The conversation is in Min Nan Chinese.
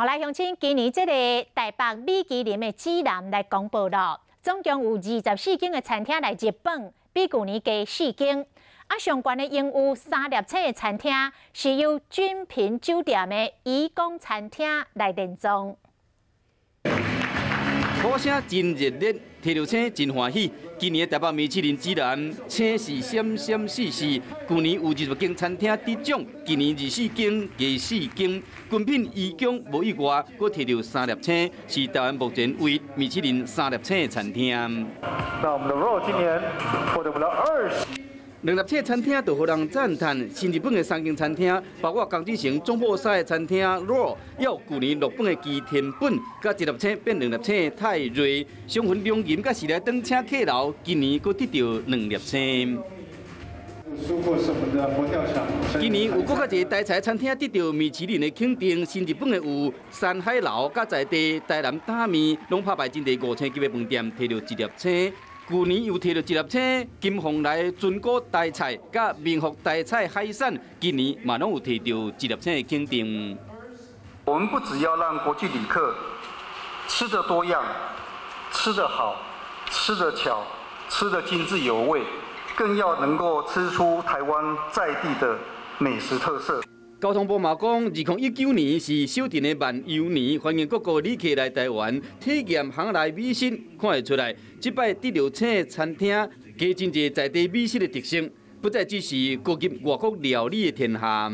好來，鄉親，今年這个台北米其林的指南來公布囉，總共有24間的餐廳來入榜，比舊年加四間。啊，上懸的榮譽三粒星的餐廳是由君品酒店的頤宮餐廳來連莊。鼓聲真熱烈，提著星真歡喜。今年台北米其林指南星是閃閃爍爍。舊年有20間餐廳得獎，今年24間加四間。君品頤宮無意外，閣提著三粒星，是台灣目前唯一米其林三粒星的餐廳。那我們的 RAW 今年獲得我們的20。兩粒星餐廳就予人讚嘆，新日本的三間餐廳，包括江子成總鋪司的餐廳 RAW，有舊年落榜的基天本，佮一粒星變兩粒星泰瑞，雙份龍吟佮時來頓請客樓，今年閣得著兩粒星。今年有閣較濟台菜餐廳得著米其林的肯定，新日本的有山海樓，佮在地台南擔麵，攏拍敗真濟五星級的飯店，提著一粒星。舊年又提著一粒星，金鳳來尊古台菜，佮民福台菜海產，今年嘛攏有提著一粒星的肯定。我們不只要讓國際旅客吃得多樣、吃得好、吃得巧、吃得津津有味，更要能夠吃出台灣在地的美食特色。交通部嘛講，2019年是小鎮的漫遊年，歡迎各國旅客來台灣體驗行內美食。看會出來，這擺得著星餐廳加真濟在地美食的特色，不再只是高級外國料理的天下。